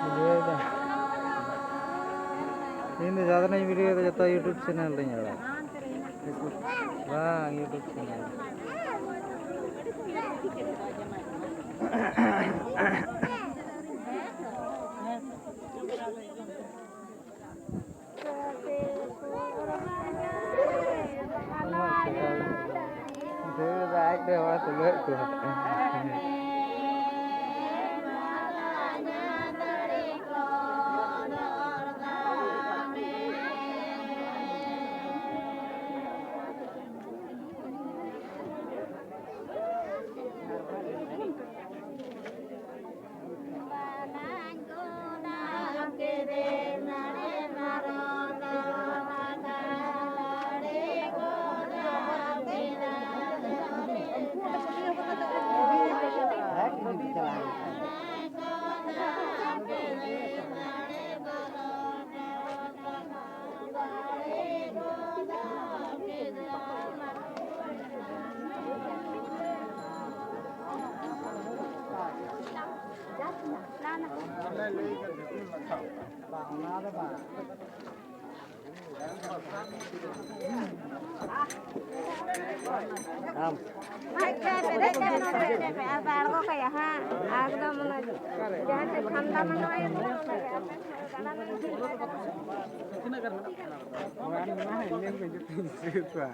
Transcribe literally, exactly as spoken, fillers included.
ᱵᱩᱡᱷᱟᱹᱣ ᱫᱟ᱾ ᱤᱧ ᱫᱚ ᱡᱟᱦᱟᱸ ᱛᱤᱱᱟᱹᱜ ᱤᱧ video ᱫᱟ, ᱡᱚᱛᱚ YouTube channel ᱨᱤᱧ ᱟᱲᱟᱜᱟ᱾ Facebook ᱵᱟᱝ, YouTube channel᱾ ᱫᱟᱹᱲ ᱫᱟᱭ ᱟᱡ ᱛᱮ ᱦᱚᱲ ᱛᱩᱞᱟᱹᱣᱮᱫ ᱠᱚᱣᱟ᱾ ᱟᱢ᱾ ᱟᱬᱜᱚ ᱠᱟᱭᱟ ᱦᱟᱸᱜ, ᱮᱠᱫᱚᱢ ᱚᱱᱟ ᱡᱟᱦᱟᱸ ᱴᱷᱮᱱ ᱴᱷᱟᱱᱰᱟ ᱢᱟᱱᱟ᱾ ᱛᱤᱱᱟᱹᱜ ᱜᱟᱱ ᱢᱮᱱᱟᱜ ᱠᱚᱣᱟ? ᱚᱱᱟ ᱢᱟ ᱦᱮᱸ, ᱧᱮᱞ ᱠᱚ ᱦᱤᱡᱩᱜ ᱛᱤᱧ ᱫᱤᱥᱟᱹ ᱠᱚᱣᱟ᱾